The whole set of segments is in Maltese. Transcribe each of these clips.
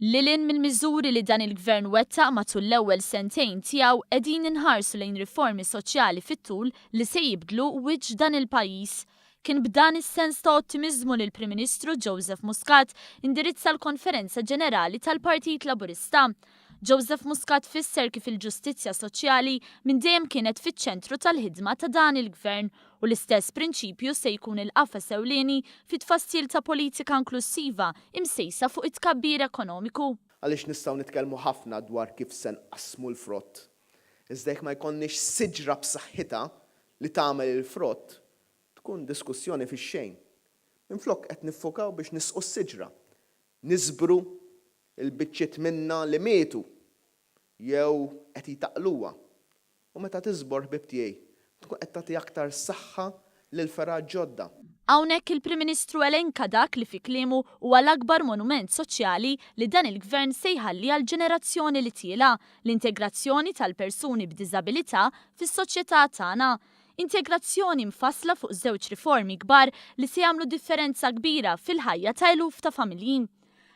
Lil hinn mill-miżuri li dan il-Gvern wettaq matul l-ewwel sentejn tiegħu qegħdin inħarsu lejn riformi soċjali fit-tul li se jibdlu wiċċ dan il-pajjiż. Kien b'dan is-sens ta' ottimiżmu li l-Prim Ministru Joseph Muscat indirizza l-Konferenza Ġenerali tal-Partit Laburista. Joseph Muscat fisser kif il-ġustizzja soċjali minn dejjem kienet fiċ-ċentru tal-ħidma ta' dan il-Gvern u l-istess prinċipju se jkun il-qafas ewlieni fit-tfassil ta' politika inklussiva imsejsa fuq it-tkabbir ekonomiku. Għaliex nistgħu nitkellmu ħafna dwar kif se nqassmu l-frott, iżda jekk ma jkollniex siġra b'saħħitha li tagħmel il-frott, tkun diskussjoni fix-xejn. Minflok qed niffokaw biex nisqu s-siġra, Niżbru l-biċċiet minnha li mietu jew qed jtaqqluha. U meta tiżbor, ħbieb tiegħi, tkun qed tagħti aktar saħħa lil fergħat ġodda. Hawnhekk il-Prim Ministru elenka dak li fi kliemu huwa l-akbar monument soċjali li dan il-Gvern se jħalli għall-ġenerazzjoni li tielgħa, l-integrazzjoni tal-persuni b'diżabilità fis-soċjetà tagħna. Integrazzjoni mfassla fuq żewġ riformi kbar li se jagħmlu differenza kbira fil-ħajja ta' eluf ta' familji.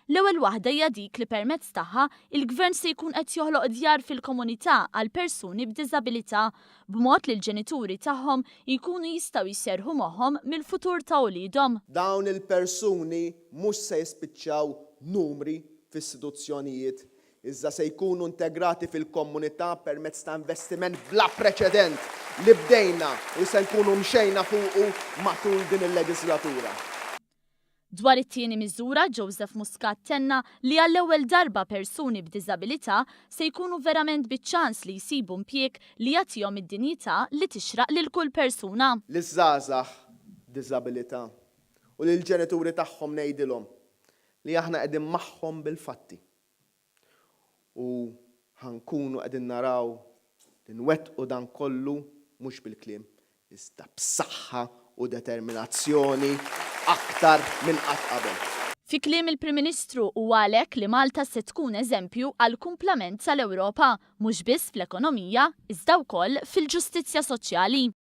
L-ewwel waħda hija dik li permezz tagħha il-Gvern se jkun qed joħloq djar fil-komunità għal persuni b'diżabilità b'mod li l-ġenituri tagħhom jkunu jistgħu jserrħu moħħhom mill-futur ta' uliedhom. Dawn il-persuni mhux se jispiċċaw numri f'istituzzjonijiet iżda se jkunu integrati fil-komunità permezz ta' investiment bla preċedent li bdejna u li se nkunu mxejna fuqu matul din il-leġislatura. Dwar it-tieni miżura, Joseph Muscat tenna li għall-ewwel darba persuni b'diżabilità se jkunu verament biċ-ċans li jsibu impjieg li jagħtihom id-dinjità li tixraq lil kull persuna. Liż-żgħażagħ b'diżabilità u lill-ġenituri tagħhom ngħidilhom li aħna qegħdin magħhom bil-fatti. U ħa nkunu qegħdin naraw li nwettqu dan kollu mhux bil-kliem, iżda b'saħħa u determinazzjoni aktar minn qatt qabel. Fi kliem il-Prim Ministru, huwa għalhekk li Malta se tkun eżempju għall-kumplament tal-Ewropa, mhux biss fl-ekonomija, iżda wkoll fil-ġustizzja soċjali.